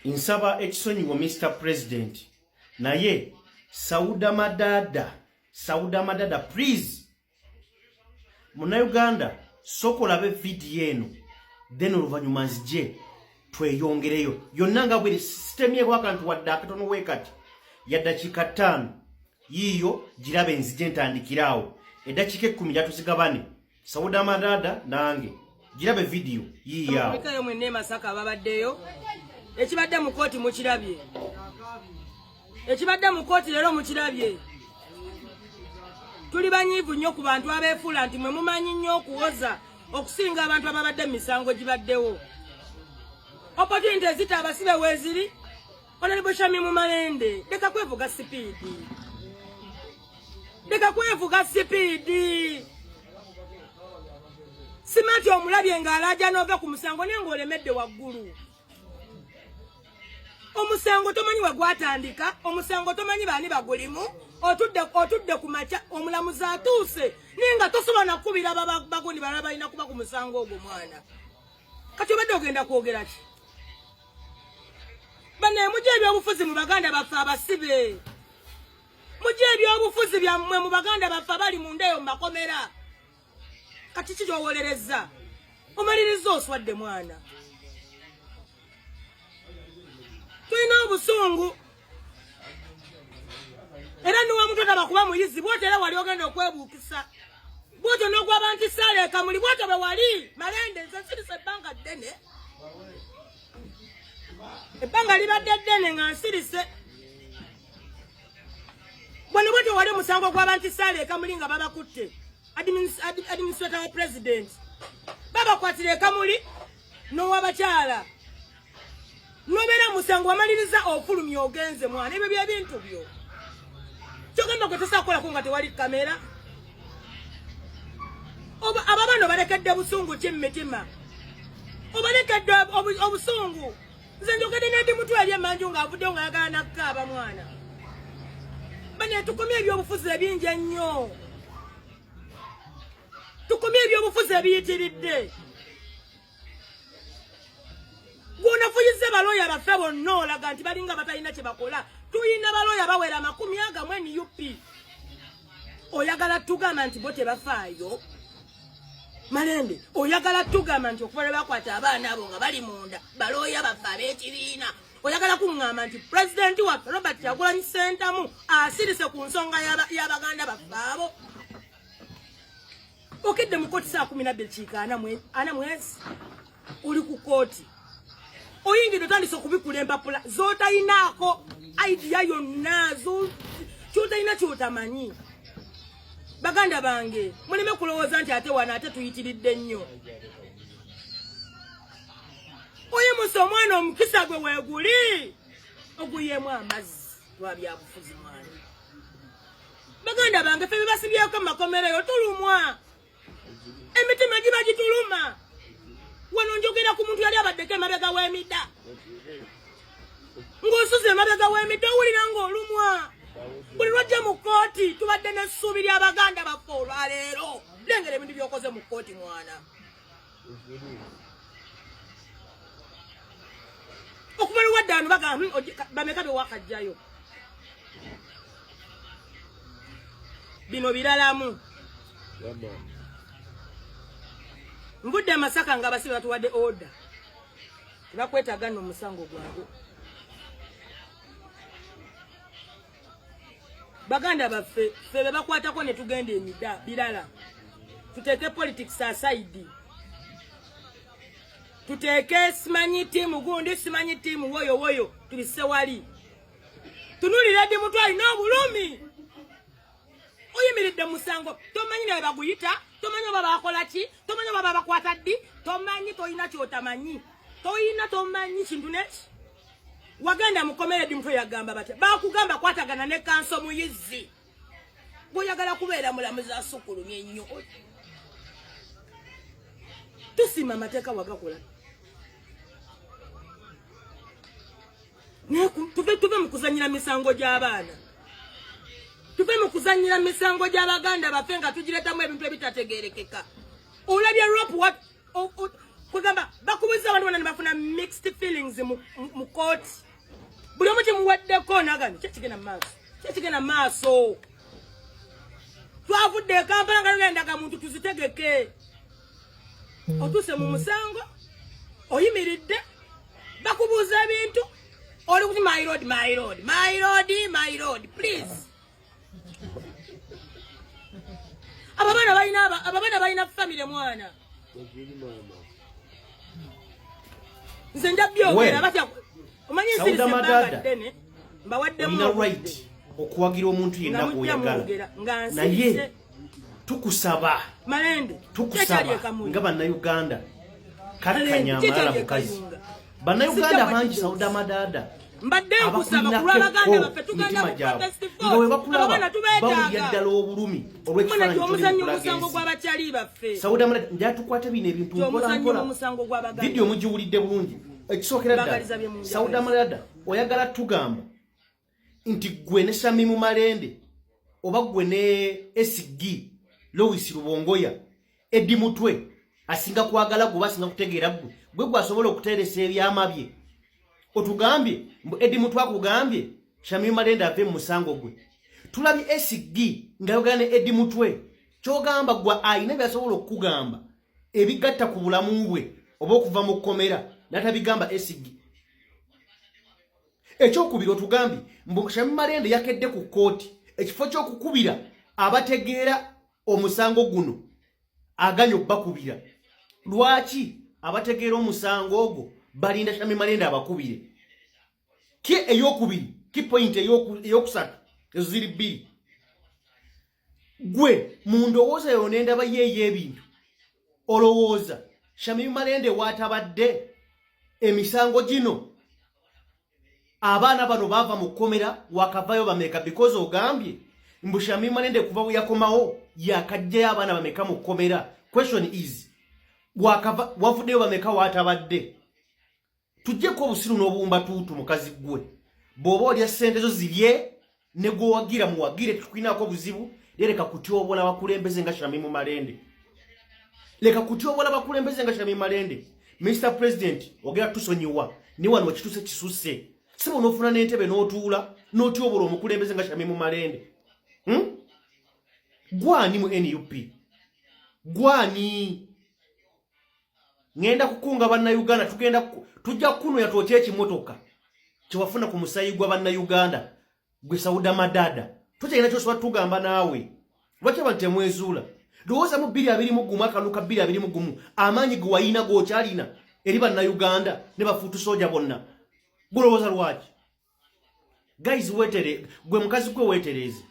Nsaba ekisonyiwo Mr President, naye Sauda Madada, Sauda Madada please, Munnayuganda, sooka olabe vidiyo eno, then oluvannyuma nzije tweyongereyo yonna nga bweri. Sitemyeko akantu wadde akatono weekati ya ddakiika 5. Yiiyo, girabe, nzije ntandikiraawo. Eddakiika 10 gyatuzigabane, Sauda Madada nange. Girabe vidiyo, yiiyo awo. Mulikayo mwenna e Masaka ababaddeyo. Ekibadde mu kooti mukirabye. Ekibadde mu kooti leero mukirabye. Tuli banyiivu nnyo ku bantu abeefuula nti mwe mumanyi nnyo okuwoza okusinga abantu ababadde mu misango gibaddewo. Opportunity ezita abasibe weeziri. Honorable Shamim Malende, leka kwevuga speed. Leka kwevuga speed. Simati omulabye ng'alaaja n'ova ku musango naye ng'olemedde waggulu. Omusango tomanyi we gwatandika, omusango tomanyi baani bagulimu, otudde ku makya omulamuzi atuuse naye nga tosobola nakukubira bagundi balala balina kuba ku musango ogwo mwana. Kati obadde ogenda kwogera ki? Bane mujje ebyobufuzi mu baganda baffe abasibe. Mujje ebyobufuzi byammwe mu baganda baffe abali mu ndeyo mu makomera. Kati ki ky'owolerezza? Omaliriza oswadde mwana. Tulina obusungu. Era niwa muto taba kuba muyizi bw'otyo era wali ogenda okwebuukisa. Bw'otyo n'ogwaba nti saala ekamuli bw'otyo bwe wali. Malende nze nsirise ebbanga ddene. Ebbanga libadde ddene nga nsirise. Bwano bw'otyo wali omusango gw'aba nti saala ekamuli nga babakutte. Administrator wa president. Babakwatira ekamuli n'owabakyala. Nobeera musango wamaliriza ofulumya ogenze mwana, ebyo byebintu byo. Kyogamba gwe tosobola kukolako nga tewali kamera. Abo abaana obalekedde busungu ki mu mitima? Obalekedde obusungu. Nze njogedde ne Eddie Mutwe eri emanju ng'avuddeyo ng'ayagala nakkaaba mwana. Bane tukomye ebyobufuzi ebingi ennyo. Tukomye ebyobufuzi ebiyitiridde. Gw'onafuyiza balooya baffe bonna olaga nti balinga batalina kye bakola. Tulina balooya bawera amakumi agamu NUP. Oyagala tugamba nti bo tebafaayo? Malende, oyagala tugamba nti okuva lwe bakwata abaana abo nga bali munda balooya baffe ab'ekibiina, oyagala kuŋŋamba nti pulezidenti waffe Robert Kyagulanyi Ssentamu asirise ku nsonga y'abaganda baffe abo? Okedde mu kooti saa 12 kiika ana mwezi oli ku kooti, oyingidde otandise okubikula empapula z'otayinaako idea yonna, ky'otalina ky'otamanyi. Baganda bange, muleme kulowooza nti ate wano ate tuyitiridde nnyo. Oyimusa omwana omukisa gwe weeguli oguyeemu amazzi lwa byabufuzi mwana. Baganda bange, ffe bebasibyeko mu makomero eyo tulumwa, emitima giba gituluma. Wano njogera ku muntu yali abaddeko emabega w'emida, ng'osuze emabega w'emida owulira ng'olumwa buli lwajja mu kkooti. Tubadde n'essuubi ly'abaganda baffe olwaleero, lengera ebintu by'okoze mu kkooti mwana. Okuva lwe wadde ano bagamba, bameka be wakajjayo bino biralamu. Nvudde e Masaka nga abasibe batuwadde order, tebakwetaaga nno omusango gwabwe. Baganda baffe, ffe be bakwatako ne tugenda emida birala. Tuteeke politics aside, tuteeke simanyi tiimu gundi, simanyi tiimu woyo woyo, tubisse wali. Tunulira Eddie Mutwe alina obulumi. Oyimiridde musango tomanyi naye baguyita, tomanyi oba bakola ki, tomanyi oba babakwata ddi, tomanyi, toyina kyotamanyi, toyina, tomanyi kintu neki. Wagenda mukomere, Eddie Mutwe yagamba batya? Bakugamba kwatagana ne kanso muyizi gweoyagala kubeera mulamuzi asukulumye nnyo. Tusiima amateeka wagakola, naye tuve mu kuzanyira misango gy'abaana, tuve mu kuzanyira misango gy'abaganda baffe nga tugiretamu ebintu ebitategerekeka. Olabye rope. Kwegamba bakubuza abantu bonna ne bafuna mixed feelings mu kooti. Buli omu kimuweddeko nagani kyekigenda mu maaso, kyekigenda mu maaso. Twavudde e Kampala nga tugendaga muntu tuzitegeke. Otuuse mu musango, oyimiridde, bakubuuza ebintu, oli kuti my lord, my lord, my lord, my lord, please. Abo abaana balina abo abaana balina famire mwana. Nze nja byogera batya omanyi Sauda nsirise ebbanga Madada, ddene mbawaddemu olina obudde. right okuwagira omuntu yenna Nga mujja gw'oyagala. mwogera, nga Naye nsirise. tukusaba, Malende, tukusaba kyekyo ali e Kamuli. nga Bannayuganda, kakkanya Malende, amalala kyekyo ali e mukazi. Kayunga. Bannayuganda Sijja bangi kwa Sauda Madada Mbadde nkusaba ku abakulinako lw'abaganda ekko baffe tugenda mitima mu gyabwe protest nga bwe vote. bakulaba Abaana tubeetaaga. bawulira ddala obulumi Mwana olw'ekifaananyi ky'oli gy'omuzannyo mukulaga omusango ensi. gw'abakyali baffe. Sauda Madada, njagala tukwate bino ebintu mpola Gy'omuzannyo mpola. omusango gw'abaganda. Vidiyo mugiwulidde bulungi. Ekisookera ddala, Mbagaliza bye munjagaliza. Sauda Madada, oyagala tugamba nti ggwe ne Shamimu Malende oba ggwe ne SG Lewis Rubongoya, Eddie Mutwe asinga kwagala gwe oba asinga kutegeera ggwe, gwe gwasobola okuteeresa ebyama bye. Otugambye mbu Eddie Mutwe akugambye Shamimu Malende ave mu musango gwe. Tulabye SG ng'ayogera ne Eddie Mutwe. Ky'ogamba gwe alina by'asobola okukugamba ebigatta ku bulamu bwe oba okuva mu kkomera n'atabigamba SG. Ekyokubiri, otugambye mbu Shamimu Malende yakedde ku kkooti ekifo ky'okukubira abategeera omusango guno aganye obbakubira. Lwaki abategeera omusango ogwo balinda Shamimu Malende abakubire? Ki eyokubiri, ki point eyokusatu, ezo ziri bbiri. Gwe mu ndowooza yo n'endaba ye ey'ebintu, olowooza Shamimu Malende waatabadde emisango gino abaana bano baava mu kkomera wakavayo bameka? Because ogambye mbu Shamimu Malende kuva bwe yakomawo yakajjayo abaana bameka mu kkomera. Question is, wavuddeyo bameka waatabadde? Tuggyeko obusiru n'obuwumbatuutu. Mukazi ggwe, bw'oba olya ssente zo zirye, ne gwewagira muwagire, tetukulinako buzibu. Leka kutyobola bakulembeze nga Shamimu Malende, leka kutyobola bakulembeze nga Shamimu Malende. Mr President, ogera tusonyiwa ne wano wekituuse kisusse. Siba onoofuna n'entebe n'otuula n'otyobola omukulembeze nga Shamimu Malende, Gwani mu NUP? Gwani? Ŋŋenda kukunga Bannayuganda, tugenda tujja kukunoya twokye ekimotoka kyewafuna ku musayi gwa Bannayuganda. Gwe Sauda Madada, tokyalina kyosobola tugamba naawe. Lwaki abantu temwezuula? Lowooza mu 2021, akalulu ka 2021, amaanyi ge wayina g'okyalina eri Bannayuganda ne bafuutu soja bonna. Gulowooza lwaki? Guys, wetere gwe mukazi gwe weetereeze,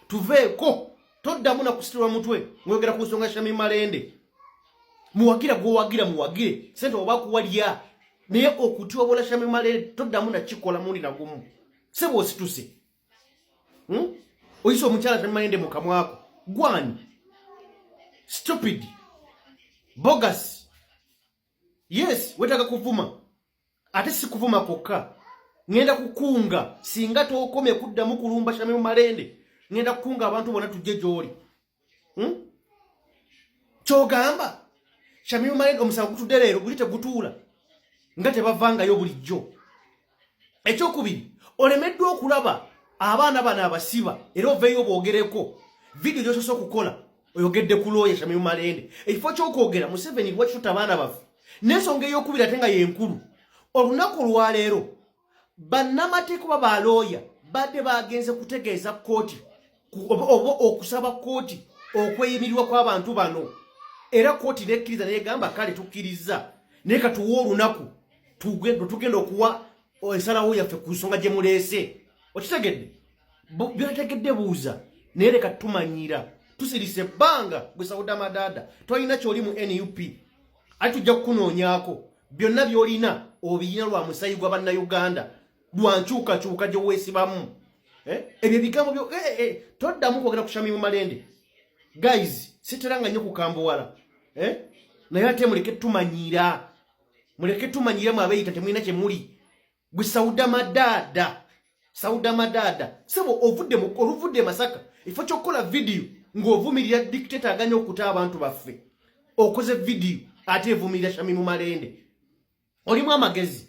tuveeko. Toddamu nakusitulwa mutwe mwogera ku nsonga Shami Malende. Muwagira gwowagira, muwagire, sente oba kuwalya, naye okutyobola Shami Malende toddamu nakikola mundi nagumu. Sebo osituse, Oyisa omukyala Shami Malende mu kamwako. Gwani? Stupid, bogus. Yes, wetaaga kuvuma, ate si kuvuma kwokka. Ŋŋenda kukunga singa tookomye kuddamu kulumba Shamimu Malende. Ŋŋenda kukunga abantu bonna tujje gy'oli, Kyogamba Shamimu Malende omusango gutudde leero, guli tegutuula nga tebavangayo bulijjo. Ekyokubiri, olemeddwa okulaba abaana bano abasiba era oveeyo boogereko. Vidiyo gyosoose okukola oyogedde ku looya Shamimu Malende ekifo ky'okwogera Museveni lwaki tutta abaana baffe. N'ensonga eyokubiri ate nga yenkulu, olunaku olwaleero bannamateeka oba balooya badde bagenze kutegeeza kkooti oba okusaba kkooti okweyimirirwa kw'abantu bano, era kkooti nekkiriza negamba kale tukkiriza, naye katuwe olunaku tugenda okuwa ensalawo yaffe ku nsonga gye muleese. Okitegedde? Byotegedde buuza, naye leka tumanyira tusirise ebbanga. Gwe Sauda Madada, tolina kyoli mu NUP, ate tujja kukunoonyaako. Byonna byolina obiyina lwa musayi gwa Bannayuganda, lwa nkyukakyuka gye weesibamu. Ebyo ebigambo byo toddamu kwogera ku Shamimu Malende. Guys, siteranga nnyo kukambuwala, Naye ate muleke tumanyira, muleke tumanyira mu abeeyita temulina kye muli. Gwe Sauda Madada, Sauda Madada, sebo ovudde oluvudde e Masaka, ekifo ky'okukola vidiyo ng'ovumirira dictator aganya okuta abantu baffe, okoze vidiyo Ate evumirira Shamimu Malende. Olimu amagezi?